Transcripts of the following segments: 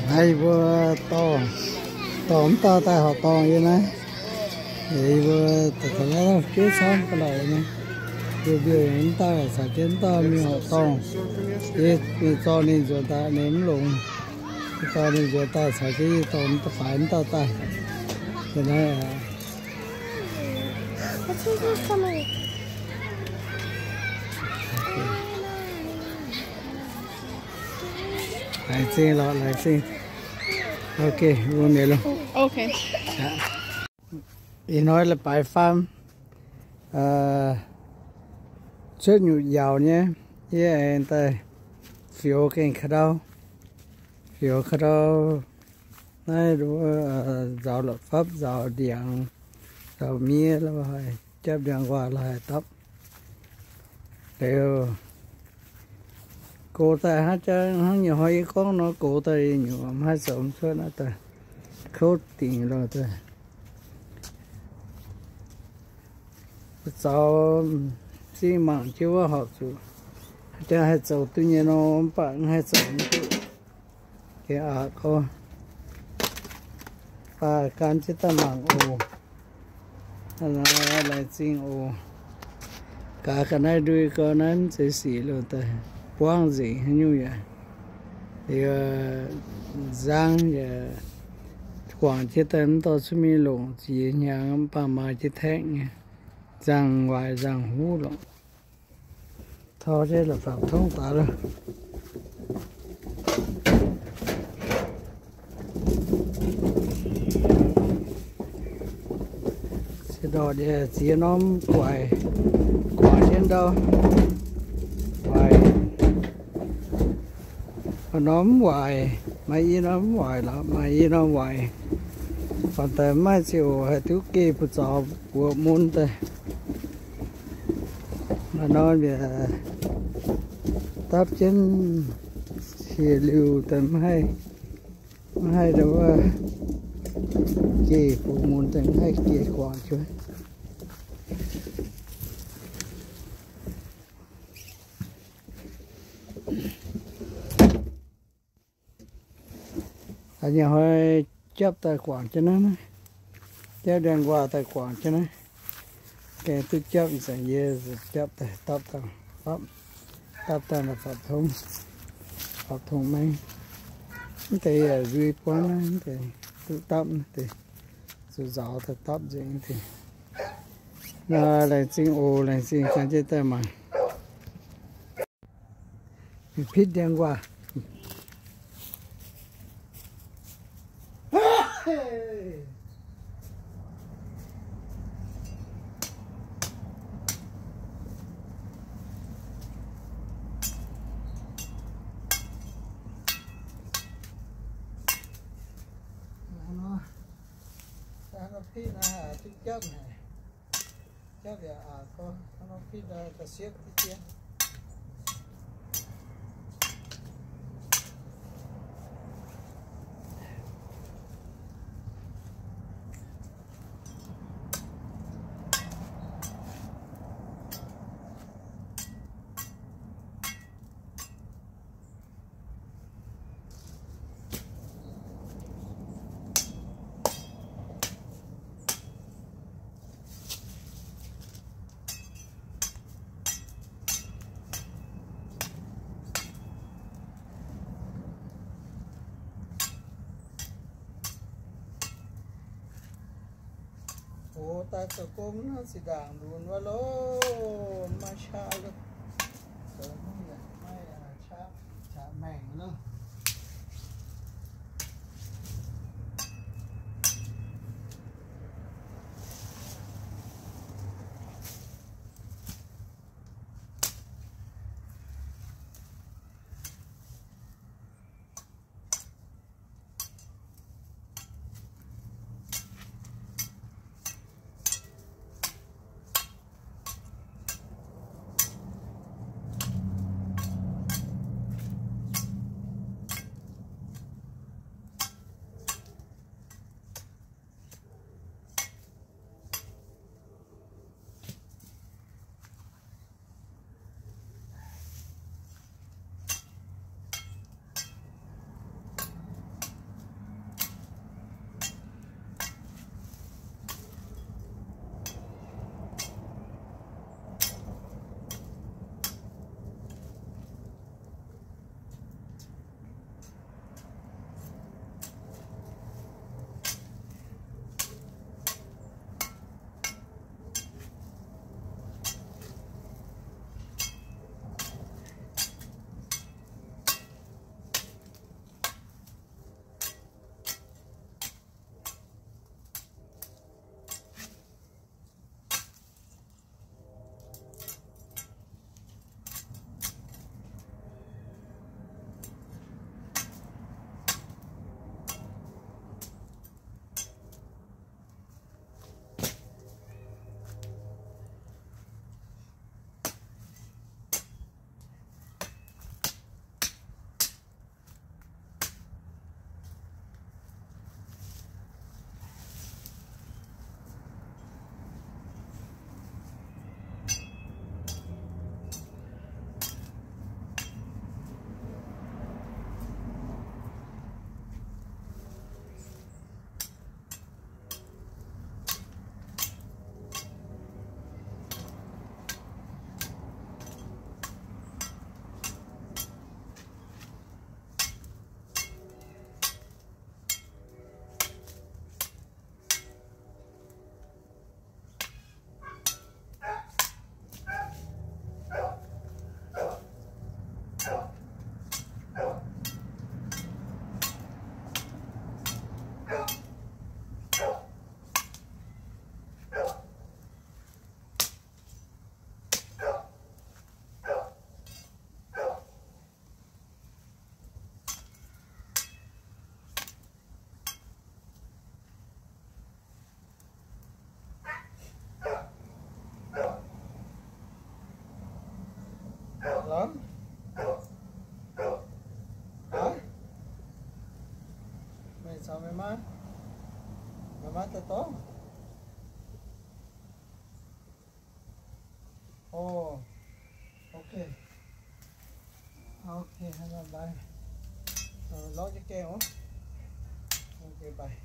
Naaiv yie mbuo dorh, dorh mv dauh daaih horqc dorngh yie naaiv. Yie mbuo taux naaiv juv camv ga'naaiv nyei. Yie mbuo mv dauh caux jienv mv dauh mingh horqc dorngh. Yie mingh zorqv ninh nzuonx daaih ninh mv longx. Yie dorh ninh nzuonx daaih caux jienv yie dorh mv dauh faix mv dauh daaih. Yie naaiv laengz zingh lorqc, laengz zingh. Ok, mbuo mi'aqv loh. Ih hnoi la'baix faam, cuotv nyutc yaauc nyei, yie aengx daaih fioux gengh ka'ndau, fioux ka'ndau naaiv nzaaux la'fapv, nzaaux ndiangx, nzaaux miev lo haic, japv ndiangx-nquaah lo haic dapv. Liuz gox daaih hnangv jaa hnangv nyei hnoi yie gorngv nor, gox daaih nyungc mv haih zoux mv cuotv naaiv daaih, kouv dingc lo daaih. Zaux zingh mangc jienv wuov horpc zuqc jaa haih zoux duqv nyei nor, mv baac mv haih zoux mv duqv. Gengh aqc gorx, baac gan jienv daaih mangc oc. Laengz zingh oc. Gaax ga'naaiv ndui gau naaiv mv zeiz sic loh daaih buangv nzengc haaix nyungc yaac. Liuz nzangv yaac guangc jienv daaih mv dorh cuotv mingh longc ziex hnyangx mv baac maaih jienv taekv nyei. Nzangc waaic nzangc huv lorqc. Taux jienv la'fapv tongv daaih loh. Se ndorqc ziex norm guaix, guaix jienv ndau, guaix. Maaih norm mv waaic, maaih i norm mv waaic lorqc, maaih i norm waaic. Baac daaih mv maaih ziouc haih duqv geh buoz-zaux buoz mun daaih. Maaih norm yaac dapv jienv cie liuz daaih mv haih, mv haih wuov geh buoz mun daaih mv haih geh guangc jienv. A'nyei hnoi japv daaih guangc jienv naaiv, japv ndiangx-nquaah daaih guangc jienv naaiv. Gengh duqv japv nzengc, yie japv daaih dapv daaih, dapv daaih naaiv fapv tongv, fapv tongv maengx. Mv deix yaac nzuih buangv naaiv, mv deix duqv dapv naaiv deix, zuqc nzaaux daaih dapv nzengc mv deix. Naaiv laengz zingh oc, laengz zingh gan jienv daaih mangc. Pitv ndiangx-nquaah. Japv yaac aqc gorx, hnangv nor pitv daaih da'siepv diqv jiex. Oc, daaih zoux gong naaiv zinh ndaangc lunx wuov loh, maiv maaih qaqv loh. Zoux mv yaac maiv qaqv, qaqv maengc loh. Caux meih maa, meih maa daaih dorngv. Oh, ok. Ok, lorz jienv gaengh oc. Ok, bye.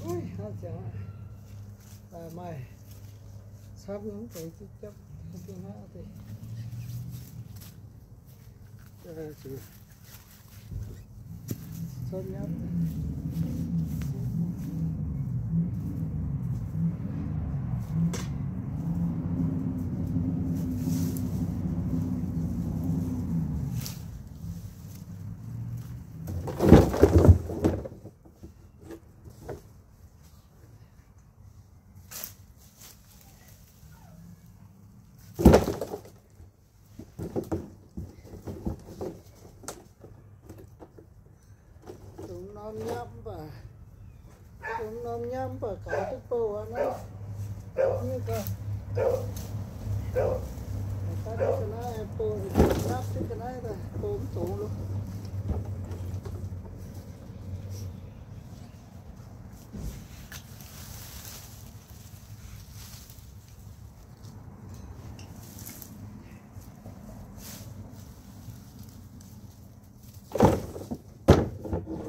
Uix, hnangv ziangx maaih camv nyei, mv deix jipv japv deix hnangv deix. Dongh norm nyapv mv baac, dongh norm nyapv mv baac gaux duqv bouh aqv naaiv. Nyei gau. Daaih ga'naaiv bouh, nyapv duqv ga'naaiv daaih bouh mv dongz loh.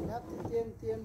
Nyapv dien dien.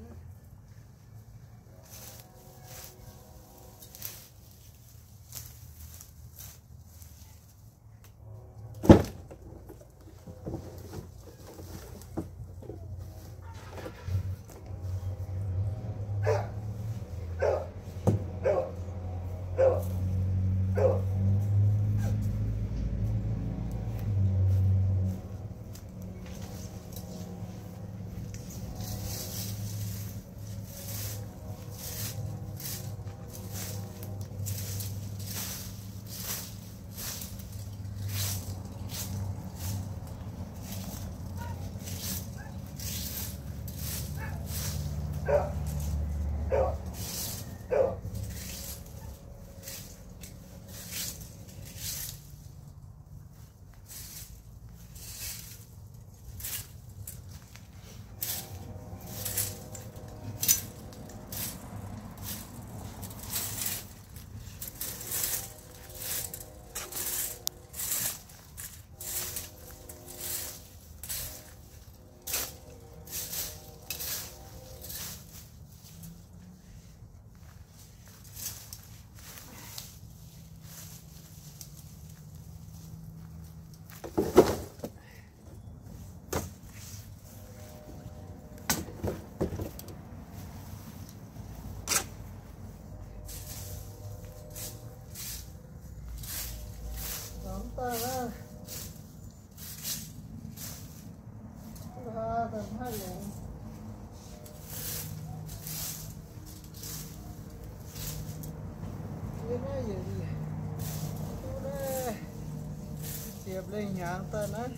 Lengh hnyangx daaih naaiv,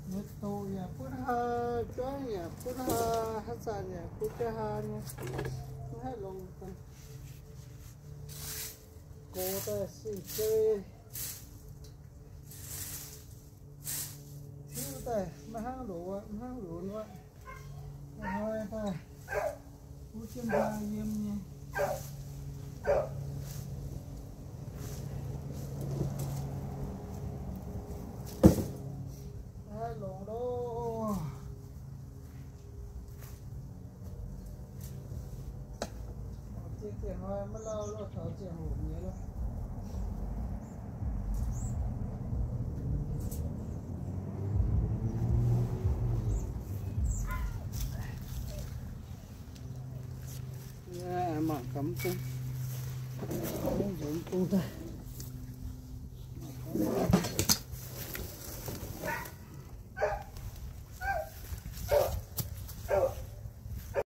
nyei doqc yaac butv haa, juangv yaac butv haa, haaix zanc yaac butv jienv haa nyei. Mv haih longx daaih. Gox daaih sing zei. Tiuv daaih maiv hnangv loz aqv, maiv hnangv lunx aqv. Hnoi daaih butv jienv haa yiem nyei. Maiv haih longx loh. Ziangh ziangh hnoi maiv lauh loh, taux ziangh hoc nyei loh. Mangc gaax, mv bung daaih.